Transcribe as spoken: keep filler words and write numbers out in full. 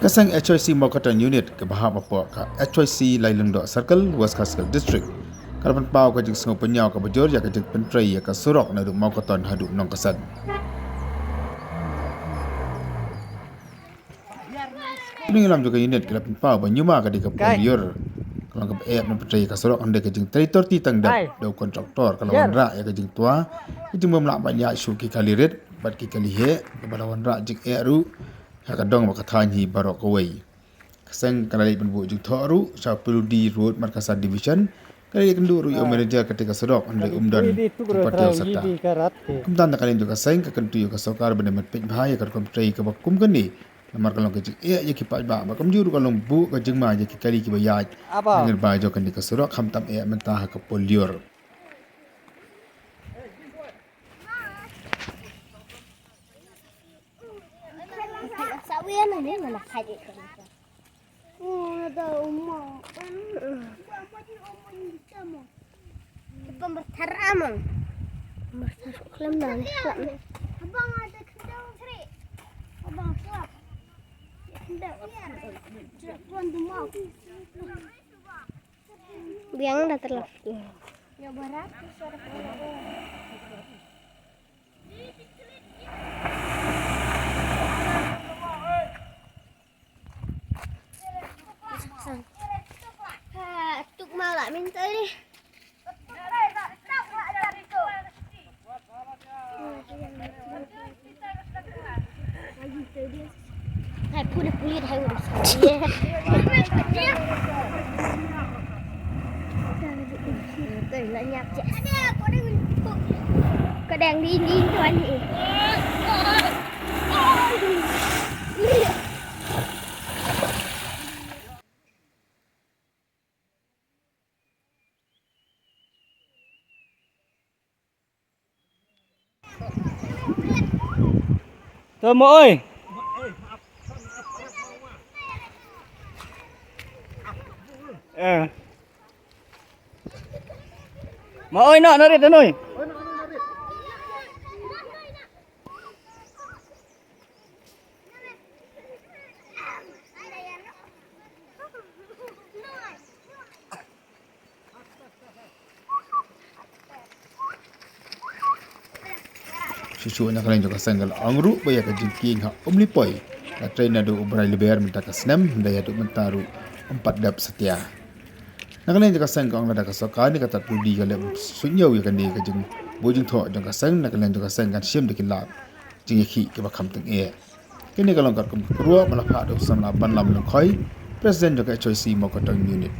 Ka seng H Y C Mawkatong Unit kaba hap hapoh ka H Y C Lailingdoh Circle, West Khasi Hills District, ka la pynpaw ka jingsngew pynïaw kaba jur ïa ka jingpyntrei ïa ka surok naduh Mawkatong haduh Nongkasen. Ka nongïalam jong ka unit ka la pynpaw ba ñiuma ka dei ka por lyiur. Ka long kaba eh ban pyntrei ïa ka surok hynrei ka jingtrei torti tang dep da u kontraktor ka la wanrah ïa ka jingtwa, ka jingbym lah ban ïaid shuh ki kali rit bad ki kali heh, kaba la wanrah jingeh ruh ha ka dong bad ka thaiñ hi baroh kawei. Ka seng ka la leit ban buh jingthoh ruh sha P W D Road Markasa Division, ka la leit kynduh ruh ïa u manager kata ka surok hynrei um don jingpynpaw satia. Kumta na ka liang jong ka seng ka kyntu ïa ka sorkar ban ïa peit bha ïa ka rukom trei kaba kum kane, namar ka long ka jingeh ïa ki paidbah bad kumjuh ruh ka long buh ka jingma ïa ki kali kiba ïaid na ka nongbah jong kane ka surok, khamtam eh mynta ha ka por lyiur. Biang dah terlap. Ha, tuk mau lah minta ni. Hai, puli, puli, hai, urus. Ka dang ding ding tuan ni. To mo oi. Eh. Mo oi no, narit noi. Shuh shuh na ka liang jong ka seng ka la ong ruh ba ïa ka jingkieng ha Umlipoi la trei naduh u bnai Lber mynta ka snem, hynrei haduh mynta ruh ym pat dep satia. Na ka liang jong ka seng ka ong lada ka sorkar ne ka tad pudi ka leh suidñiew ïa kane ka jingbuh jingthoh jong ka seng, na ka liang jong ka seng kan shim da ki lad jingïakhih kiba kham tyngeh. Kane ka long katkum ka kyrwoh ba la phah da u Samla Banlam Lyngkhoi, President jong ka H Y C Mawkatong Unit.